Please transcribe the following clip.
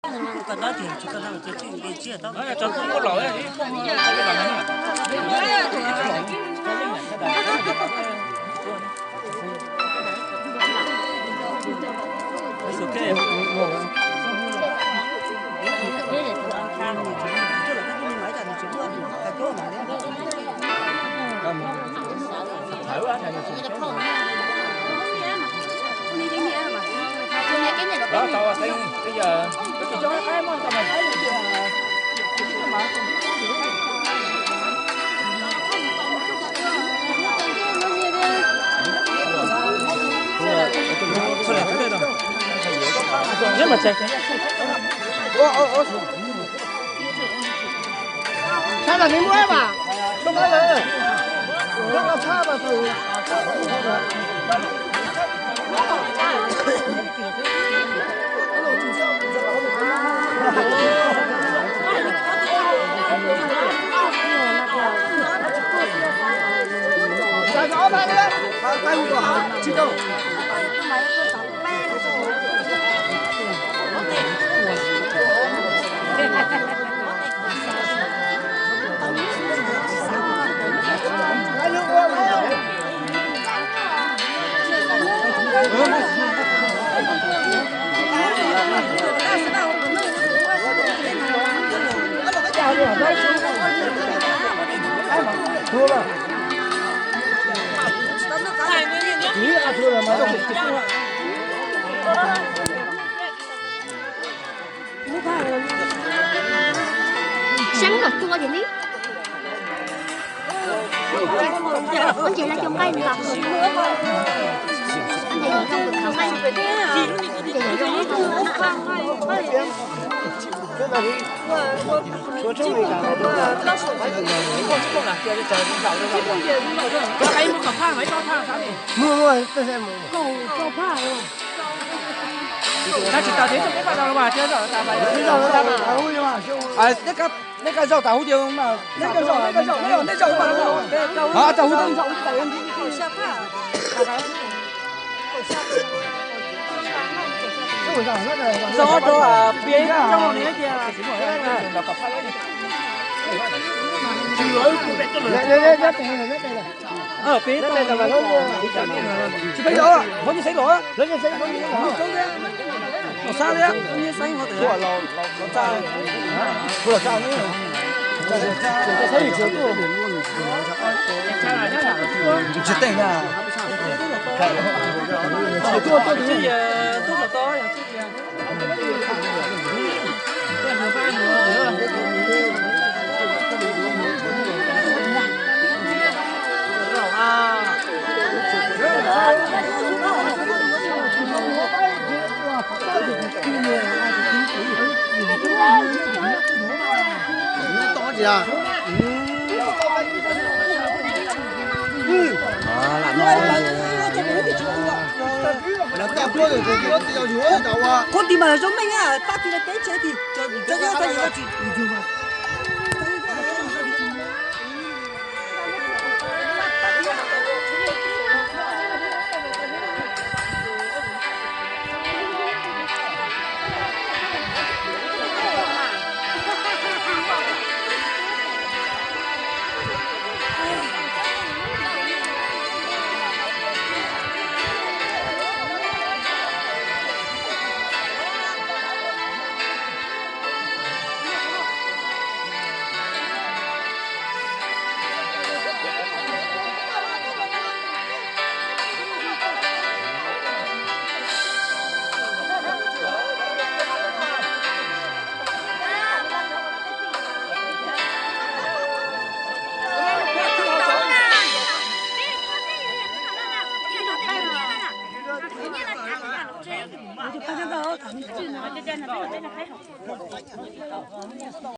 Sab nram nws muaj mas, toj qab lawm, toj qab tshab mas. Seeb kom cua ces li. Ua ces lawv cov nqaij ntawd. Nej zaum tas hub ces, nej zaum tas hub ces, nej zaum tas hub, zaum tas hub. Zaum rau peb, zaum li tias. Tsis peb zaum, hov nyiaj xeeb los. Los xab thiab, nyiaj xeeb hov. Tsis teej na. Tsis tuaj, tuaj tsis yog tuaj tau. Qhuab tis mas zoo meej, pab tis los peb tsev tis.